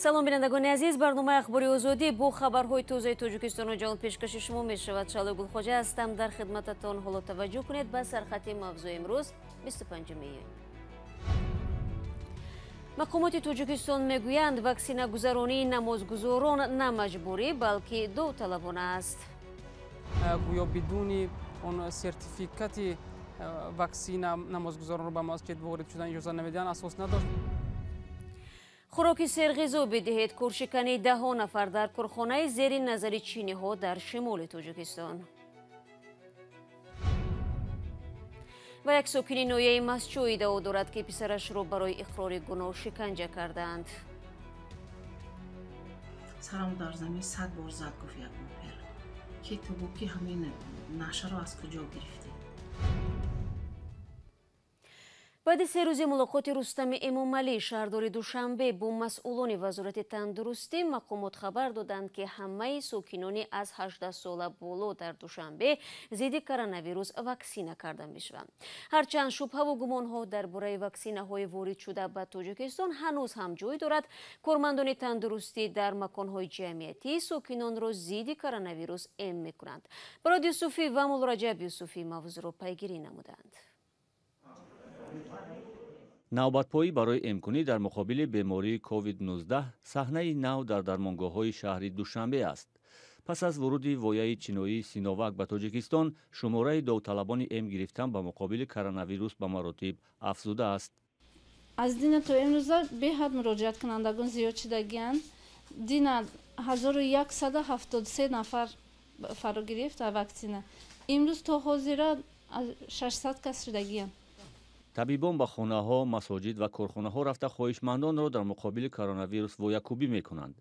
Салом, бинандагони азиз. Барномаи Ахбори Озодӣ бо хабарҳои тозаи Тоҷикистону ҷаҳон пешкаши шумо мешавад. Шаҳло Гулхоҷа ҳастам дар хидмататон. Ҳоло таваҷҷӯҳ кунед ба сархати мавзӯи имрӯз, 25 июн. Мақомоти Тоҷикистон мегӯянд, ваксинагузаронии намозгузорон на маҷбурӣ, балки довталабона аст. Гӯё бидуни он сертификати ваксина намозгузоронро ба масҷид ворид шудан иҷоза намедиҳанд, асос надошт. Хӯроки серғизо бидиҳед. Кӯршикани даҳо нафар дар корхонаи зери назари чиниҳо дар шимоли Тоҷикистон. Ва як сокини ноҳияи Мастчӯ иддао дорад, ки писарашро барои иқрори гуноҳ шиканҷа кардаанд. Сарам дар замин 100 бор зад, гуфт як мопер. Ки ту гуфт, ки ҳамин нашаро аз куҷо гирифтӣ? Баъди се рӯзи мулоқоти Рустами Эмомалӣ, шаҳрдори Душанбе, бо масъулони Вазорати тандурустӣ, мақомот хабар доданд, ки ҳамаи сокинони аз 18 сола боло дар Душанбе зидди коронавирус ваксина карда мешаванд. Ҳарчанд шубҳаву гумонҳо дар бораи ваксинаҳои воридшуда ба Тоҷикистон ҳанӯз ҳам ҷой дорад, кормандони тандурустӣ дар маконҳои ҷамъиятӣ сокинонро зидди коронавирус эм мекунанд. Барод Юсуфӣ ва Муллораҷаб Юсуфӣ мавзӯъро пайгирӣ намуданд. Навбатпоӣ барои эмкунӣ дар муқобили бемории COVID-19 саҳнаи нав дар дармонгоҳҳои шаҳри Душанбе аст. Пас аз вуруди вояи чиноии Синовак ба Тоҷикистон, шумораи довталабони эм гирифтан ба муқобили коронавирус ба маротиб афзудааст. Аз дина то имрӯза беҳад муроҷиаткунандагон зиёд шудагианд. Дина 1173 нафар фаро гирифт ваксина. Имрӯз то ҳозира 600 кас шудагианд. Табибон ба хонаҳо, масоҷид ва корхонаҳо рафта, хоҳишмандонро дар муқобили коронавирус воякӯбӣ мекунанд.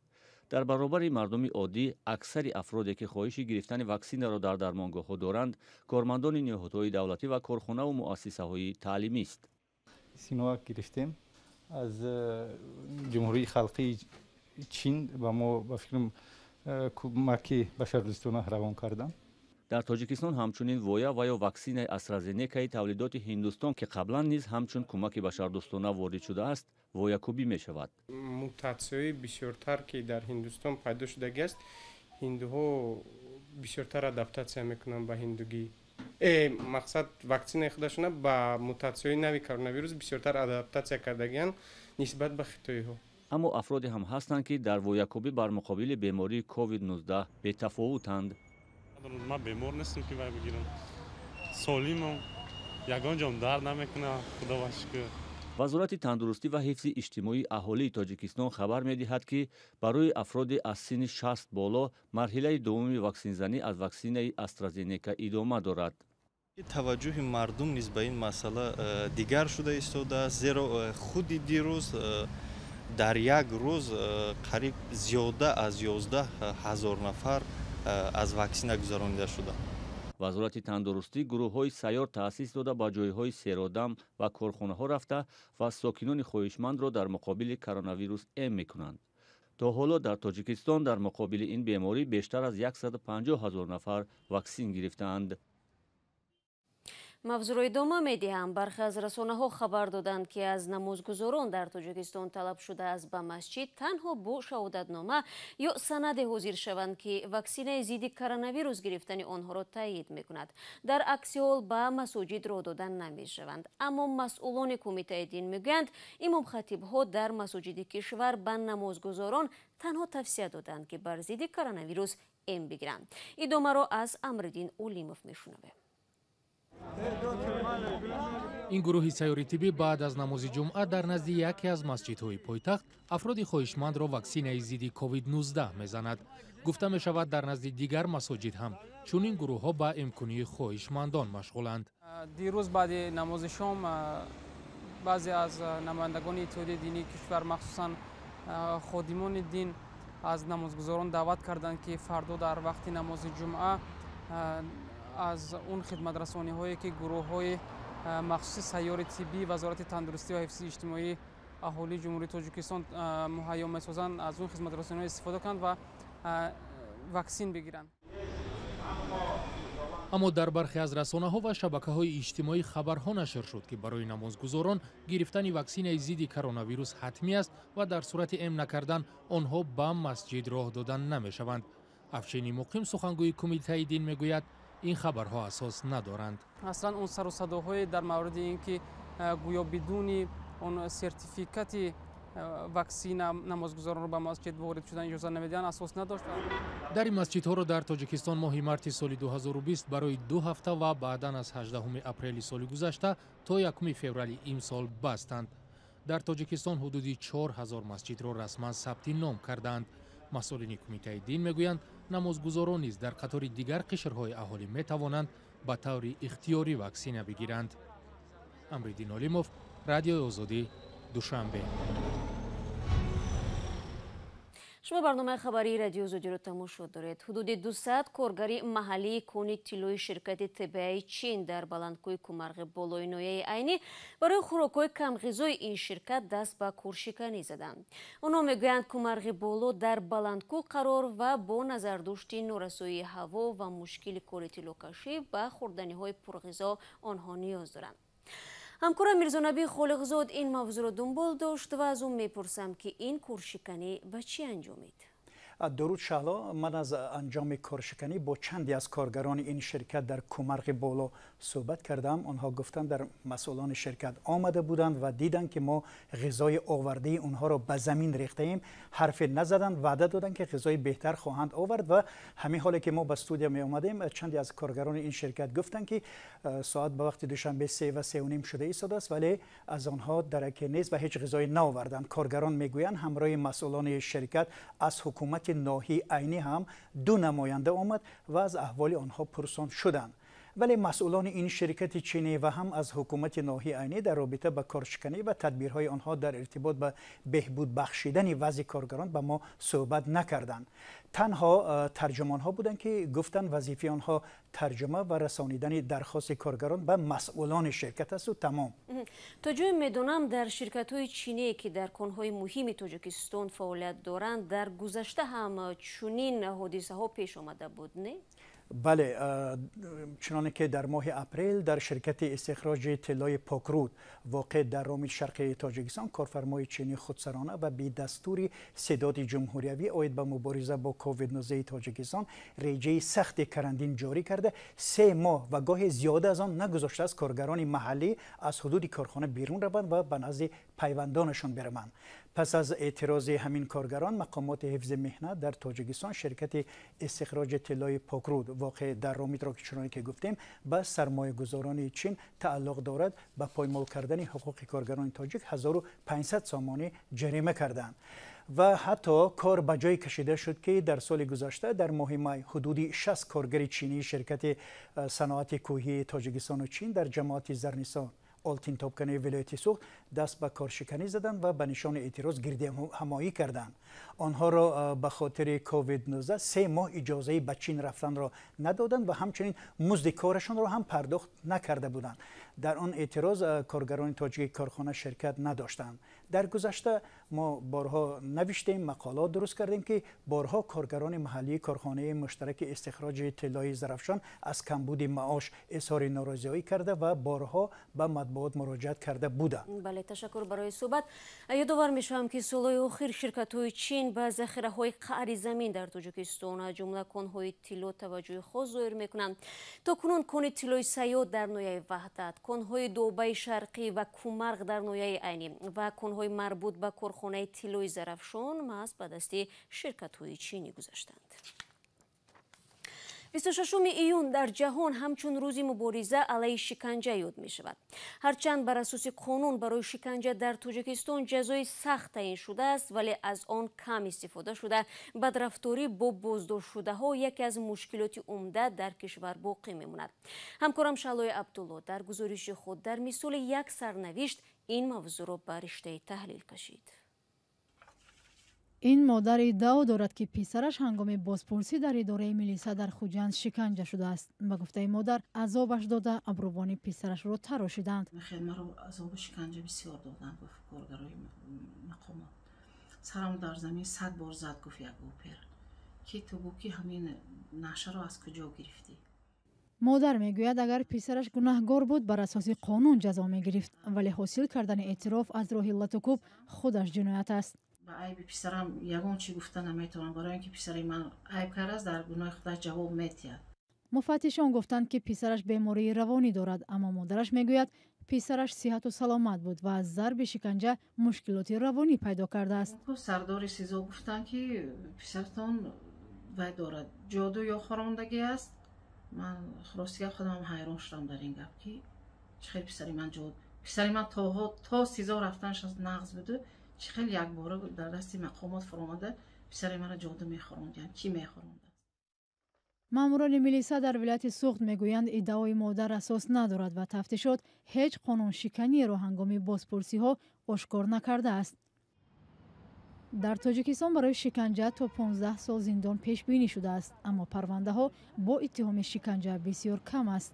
Дар баробари мардуми оддӣ, аксари афроде, ки хоҳиши гирифтани ваксинаро дар дармонгоҳҳо доранд, кормандони ниҳодҳои давлатӣ ва корхонаву муассисаҳои таълимист. Синовак гирифтем аз Ҷумҳурии Халқии Чин ба мо, ба фикрам, кӯмаки башардӯстона равон карданд. Дар Тоҷикистон ҳамчунин воя ва ё ваксинаи Астразенекаи тавлидоти Ҳиндустон, ки қаблан низ ҳамчун кӯмаки башардӯстона ворид шудааст, воякӯбӣ мешавад. Мутатсияҳои бисёртар, ки дар Ҳиндустон пайдо шудагиаст, ҳиндуҳо бисёртар адаптатсия мекунанд ба ҳиндугӣ. Мақсад, ваксинаи худашона ба мутатсияҳои нави коронавирус бисёртар адаптатсия кардагианд нисбат ба хитоиҳо. Аммо афроде ҳам ҳастанд, ки дар воякӯбӣ бар муқобили бемории COVID-19 бетафовутанд. Ман бемор нестам, ки вай бигирам, солимам, ягон ҷом дард намекунам, худо ба шукр. Вазорати тандурустӣ ва ҳифзи иҷтимоии аҳолии Тоҷикистон хабар медиҳад, ки барои афроди аз синни 60 боло марҳилаи дуввуми ваксинзанӣ аз ваксинаи Астразенека идома дорад. Таваҷҷӯҳи мардум низ ба ин масъала дигар шуда истодааст, зеро худи дирӯз дар як рӯз қариб зиёда аз 11 000 нафар аз ваксина гузаронида шуданд. Вазорати тандурустӣ гурӯҳҳои сайёр таъсис дода, ба ҷойҳои серодам ва корхонаҳо рафта ва сокинони хоҳишмандро дар муқобили коронавирус эм мекунанд. То ҳоло дар Тоҷикистон дар муқобили ин беморӣ бештар аз 150 000 нафар ваксин гирифтаанд. Мавзӯъро идома медиҳам. Бархе аз расонаҳо хабар доданд, ки аз намозгузорон дар Тоҷикистон талаб шудааст, ба масҷид танҳо бо шаҳодатнома ё санаде ҳозир шаванд, ки ваксинаи зидди коронавирус гирифтани онҳоро таъйид мекунад. Дар акси ҳол ба масоҷид роҳ дода намешаванд. Аммо масъулони Кумитаи дин мегӯянд, имомхатибҳо дар масоҷиди кишвар ба намозгузорон танҳо тавсия доданд, ки бар зидди коронавирус эм бигиранд. Идомаро аз Амриддин Олимов мешунавем. Ин гурӯҳи сайёри тиббӣ баъд аз намози ҷумъа дар назди яке аз масҷидҳои пойтахт афроди хоҳишмандро ваксинаи зидди COVID-19 мезанад. Гуфта мешавад, дар назди дигар масоҷид ҳам чунин гурӯҳҳо ба эмкунии хоҳишмандон машғуланд. Дирӯз баъди намози шом баъзе аз намояндагони Иттиҳодияи динии кишвар, махсусан ходимони дин, аз намозгузорон даъват карданд, ки фардо дар вақти намози ҷумъа аз он хидматрасониҳое, ки гурӯҳҳои махсуси сайёри тиббии Вазорати тандурустӣ ва ҳифзи иҷтимоии аҳолии Ҷумҳурии Тоҷикистон муҳайё месозанд, аз он хидматрасониҳо истифода кунанд ва ваксин бигиранд. Аммо дар бархе аз расонаҳо ва шабакаҳои иҷтимоӣ хабарҳо нашр шуд, ки барои намозгузорон гирифтани ваксинаи зидди коронавирус ҳатмӣ аст ва дар сурати эм накардан онҳо ба масҷид роҳ дода намешаванд. Афшини Муқим, сухангӯи Кумитаи дин, мегӯяд, ин хабарҳо асос надоранд. Аслан он сару садоҳое дар мавриди ин ки гӯё бидуни он сертификати ваксина намозгузоронро ба масҷид ворид шудан иҷоза намедиҳанд, асос надошт. Дари масҷидҳоро дар Тоҷикистон моҳи марти соли 2020 барои 2 ҳафта ва баъдан аз 18 апрели соли гузашта то 1 феврали имсол бастанд. Дар Тоҷикистон ҳудуди 4000 масҷидро расман сабти ном кардаанд. Масъулини Кумитаи дин мегӯянд, намозгузорон низ дар қатори дигар қишрҳои аҳолӣ метавонанд ба таври ихтиёрӣ ваксина бигиранд. Амриддин Олимов, Радиои Озодӣ, Душанбе. Шумо барномаи хабарии Радиои Озодиро тамошо доред. Ҳудуди 200 коргари маҳаллии кони тиллои ширкати ТБАи Чин дар баландкӯи Кумарғи болои ноҳияи Айнӣ барои хӯрокҳои камғизои ин ширкат даст ба кӯршиканӣ заданд. Онҳо мегӯянд, Кумарғи боло дар баландкӯ қарор ва бо назардошти норасоии ҳаво ва мушкили кори тиллокашӣ ба хӯрданиҳои пурғизо онҳо ниёз доранд. Ҳамкора Мирзонаби Холиқзод ин мавзӯъро дунбол дошт ва аз ӯ мепурсам, ки ин кӯршиканӣ ба чӣ анҷомид? Дуруд, Шаҳло. Ман аз анҷоми коршиканӣ бо чанде аз коргарони ин ширкат дар Кумарғи боло суҳбат кардам. Онҳо гуфтанд, дар масъулони ширкат омада буданд ва диданд, ки мо ғизои овардаи онҳоро ба замин рехтаем. Ҳарфе назаданд, ваъда доданд, ки ғизои беҳтар хоҳанд овард. Ва ҳамин ҳоле ки мо ба студия меомадем, чанде аз коргарони ин ширкат гуфтанд, ки соат ба вақти Душанбе 3:30 шуда истодааст, вале аз онҳо дараке нест ва ҳеҷ ғизое наоварданд. Коргарон мегӯянд, ҳамроҳи масъулони ширкат аз ҳукумати ноҳияи Айнӣ ҳам 2 намоянда омад ва аз аҳволи онҳо пурсон шуданд. Вале масъулони ин ширкати чинӣ ва ҳам аз ҳукумати ноҳияи Айнӣ дар робита ба коршиканӣ ва тадбирҳои онҳо дар иртибот ба беҳбуд бахшидани вазъи коргарон ба мо суҳбат накарданд. Танҳо тарҷумонҳо буданд, ки гуфтанд, вазифаи онҳо тарҷума ва расонидани дархости коргарон ба масъулони ширкат асту тамом. То ҷое медонам, дар ширкатҳои чиние, ки дар конҳои муҳими Тоҷикистон фаъолият доранд, дар гузашта ҳам чунин ҳодисаҳо пеш омада буд, не? Бале, чуноне ки дар моҳи апрел дар ширкати истихроҷи тиллои Покруд воқеъ дар Роми Шарқи Тоҷикистон корфармои чинӣ худсарона ва бедастури Седоди ҷумҳуриявӣ оид ба мубориза бо ковид-19 Тоҷикистон реҷаи сахти карантин ҷорӣ карда, 3 моҳ ва гоҳе зиёда аз он нагузоштааст коргарони маҳаллӣ аз ҳудуди корхона берун раванд ва ба назди пайвандонашон бираванд. Пас аз эътирози ҳамин коргарон, мақомоти ҳифзи меҳнат дар Тоҷикистон ширкати истихроҷи тиллои Покруд воқеъ дар Ромитро, ки чуноне ки гуфтем ба сармоягузорони Чин тааллуқ дорад, ба поймол кардани ҳуқуқи коргарони тоҷик 1500 сомонӣ ҷарима карданд. Ва ҳатто кор ба ҷое кашида шуд, ки дар соли гузашта дар моҳи май ҳудуди 60 коргари чинии ширкати саноати кӯҳии Тоҷикистону Чин дар ҷамоати Зарнисон Олтинтопкани вилояти Суғд даст ба коршиканӣ заданд ва ба нишони эътироз гирдиҳамоӣ карданд. Онҳоро ба хотири ковид-19 3 моҳ иҷозаи ба Чин рафтанро надоданд ва ҳамчунин музди корашонро ҳам пардохт накарда буданд. Дар он эътироз коргарони тоҷики корхона ширкат надоштанд. Дар гузашта мо борҳо навиштем, мақолаот дуруст кардем, ки борҳо коргарони маҳаллии корхонаи муштараки истихроҷи тиллои Зарафшон аз камбуди маош изҳори норозиҳоӣ карда ва борҳо ба матбуот муроҷиат карда буданд. Бале, ташаккур барои суҳбат. Ёдовар мешавам, ки солҳои охир ширкатҳои Чин ба захираҳои қаъри замин дар Тоҷикистон, аз ҷумла конҳои тилло, таваҷҷӯҳи хос зоҳир мекунанд. То кунун кони тиллои Сайёд дар ноҳияи Ваҳдат, конҳои Добаи Шарқӣ ва Кумарғ дар ноҳияи Айнӣ ва конҳои марбут ба корхонаи тиллои Зарафшон маҳз ба дасти ширкатҳои чинӣ гузаштанд. 26 июн дар ҷаҳон ҳамчун рӯзи мубориза алайҳи шиканҷа ёд мешавад. Ҳарчанд бар асоси қонун барои шиканҷа дар Тоҷикистон ҷазои сахт таъин шудааст, вале аз он кам истифода шуда, бадрафторӣ бо боздоштшудаҳо яке аз мушкилоти умда дар кишвар боқӣ мемонад. Ҳамкорам Шаҳлои Абдулло дар гузориши худ дар мисоли як сарнавишт ин мавзӯъро ба риштаи таҳлил кашид. Ин модар иддао дорад, ки писараш ҳангоми бозпурсӣ дар идораи милиса дар Хуҷанд шиканҷа шудааст. Ба гуфтаи модар, азобаш дода, абрӯвони писарашро тарошиданд. Маро азобу шиканҷа бисёр доданд, гуфт коргарои мақомот. Сарам дар замин 100 бор зад, гуфт як опер. Ки ту гуфт, ки ҳамин нашаро аз куҷо гирифтӣ? Модар мегӯяд, агар писараш гунаҳгор буд, бар асоси қонун ҷазо мегирифт, вале ҳосил кардани эътироф аз роҳи латукӯб худаш ҷиноят аст. Ба айби писарам ягон чӣ гуфта наметавонам, барои ин ки писари ман айб кардааст, дар гуноҳи худаш ҷавоб метиҳад. Муфаттишон гуфтанд, ки писараш бемории равонӣ дорад, аммо модараш мегӯяд, писараш сиҳату саломат буд ва аз зарби шиканҷа мушкилоти равонӣ пайдо кардааст. Сардори СИЗО гуфтанд, ки писаратон вай дорад, ҷоду ё хӯрондагӣ аст. Ман рости гап худам ҳайрон шудам дар ин гап, ки чӣ хел писари ман ҷоду, писари ман то СИЗО рафтанаш нағз буду, чӣ хел якбора дар дасти мақомот фуромада писари маро ҷоду мехӯронд, кӣ мехӯронд? Маъмурони милиса дар вилояти Суғд мегӯянд, иддаои модар асос надорад ва тафтишот ҳеҷ қонуншиканиеро ҳангоми бозпурсиҳо ошкор накардааст. Дар Тоҷикистон барои шиканҷа то 15 сол зиндон пешбинӣ шудааст, аммо парвандаҳо бо иттиҳоми шиканҷа бисёр кам аст.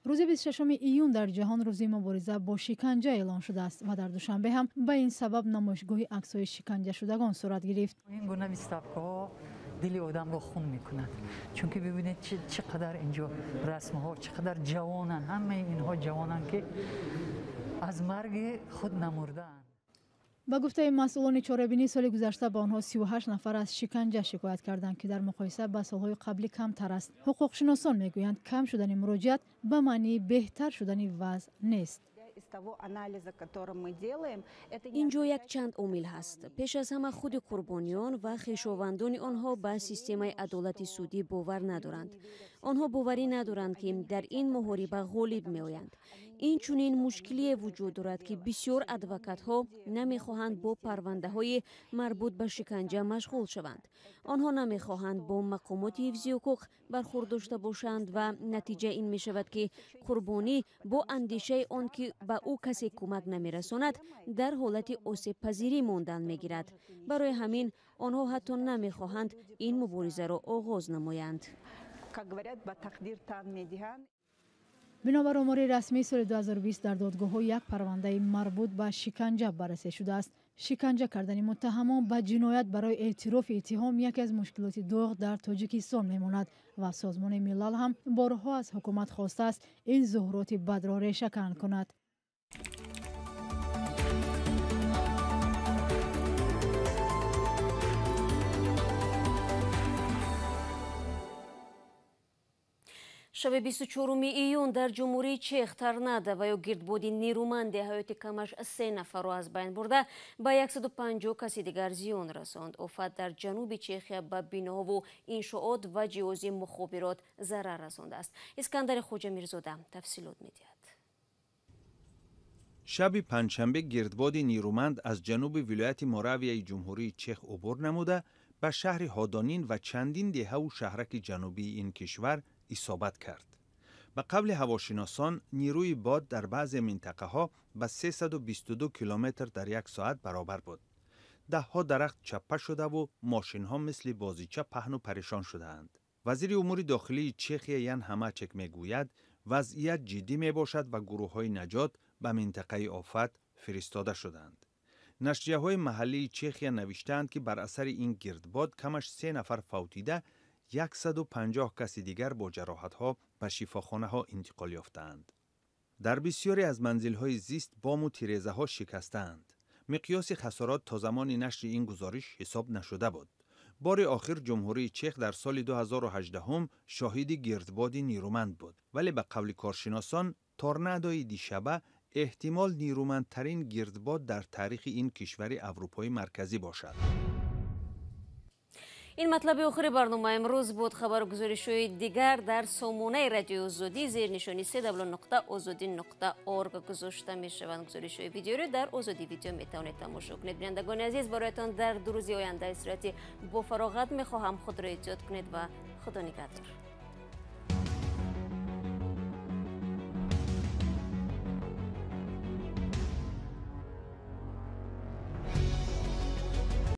Рӯзи 26 июн дар ҷаҳон рӯзи мубориза бо шиканҷа эълон шудааст ва дар Душанбе ҳам ба ин сабаб намоишгоҳи аксҳои шиканҷашудагон сурат гирифт. Ин гуна выставкаҳо дили одамро хун мекунад, чунки бибинед чӣ қадар инҷо расмҳо, чӣ қадар ҷавонанд, ҳамаи инҳо ҷавонанд, ки аз марги худ намурдаанд. Ба гуфтаи масъулони чорабинӣ, соли гузашта ба онҳо 38 нафар аз шиканҷа шикоят карданд, ки дар муқоиса ба солҳои қаблӣ камтар аст. Ҳуқуқшиносон мегӯянд, кам шудани муроҷиат ба маънии беҳтар шудани вазъ нест. Инҷо якчанд омил ҳаст. Пеш аз ҳама худи қурбониён ва хешовандони онҳо ба системаи адолати судӣ бовар надоранд. Онҳо боварӣ надоранд, ки дар ин муҳориба ғолиб меоянд. Инчунин мушкилие вуҷуд дорад, ки бисёр адвокатҳо намехоҳанд бо парвандаҳои марбут ба шиканҷа машғул шаванд. Онҳо намехоҳанд бо мақомоти ҳифзи ҳуқуқ бархурд дошта бошанд ва натиҷа ин мешавад, ки қурбонӣ бо андешаи он ки ба ӯ касе кӯмак намерасонад, дар ҳолати осебпазирӣ мондан мегирад. Барои ҳамин онҳо ҳатто намехоҳанд ин муборизаро оғоз намоянд. Бинобар омори расмии соли 2020 дар додгоҳҳо як парвандаи марбут ба шиканҷа баррасӣ шудааст. Шиканҷа кардани муттаҳамон ба ҷиноят барои эътирофи иттиҳом яке аз мушкилоти доғ дар Тоҷикистон мемонад ва Созмони Милал ҳам борҳо аз ҳукумат хостааст, ин зуҳуроти бадро решакан кунад. Шаби 24 июн дар Ҷумҳурии Чех торнадо ва ё гирдбоди нерӯманде ҳаёти камаш 3 нафарро аз байн бурда, ба 150 каси дигар зиён расонд. Офат дар ҷануби Чехия ба биноҳову иншоот ва ҷиҳози мухобирот зарар расондааст. Искандари Хоҷамирзода тафсилот медиҳад. Шаби панҷшанбе гирдбоди нерӯманд аз ҷануби вилояти Моравияи Ҷумҳурии Чех убур намуда, ба шаҳри Ҳодонин ва чандин деҳаву шаҳраки ҷанубии ин кишвар исобат кард. Ба қавли ҳавошиносон, нерӯи бод дар баъзе минтақаҳо ба 322 километр дар як соат баробар буд. Даҳҳо дарахт чаппа шудаву мошинҳо мисли бозича паҳну парешон шудаанд. Вазири умури дохилии Чехия Ян Ҳамачек мегӯяд, вазъият ҷиддӣ мебошад ва гурӯҳҳои наҷот ба минтақаи офат фиристода шуданд. Нашрияҳои маҳаллии Чехия навиштаанд, ки бар асари ин гирдбод камаш 3 нафар фавтида, 150 каси дигар бо ҷароҳатҳо ба шифохонаҳо интиқол ёфтаанд. Дар бисёре аз манзилҳои зист бому тирезаҳо шикастаанд. Миқёси хасорот то замони нашри ин гузориш ҳисоб нашуда буд. Бори охир Ҷумҳурии Чех дар соли 2018 шоҳиди гирдбоди нерӯманд буд, вале ба қавли коршиносон торнадои дишаба эҳтимол нерӯмандтарин гирдбод дар таърихи ин кишвари Аврупои Марказӣ бошад. Ин матлаби охири барномаи имрӯз буд. Хабару гузоришҳои дигар дар сомонаи радиои Озодӣ зери нишони cw.ozodi.org гузошта мешаванд. Гузоришҳои видеоро дар Озодӣ видео метавонед тамошо кунед. Бинандагони азиз, бароятон дар 2 рӯзи оянда истироҳати бо фароғат мехоҳам. Худро эҳтиёт кунед ва Худо нигаҳдор.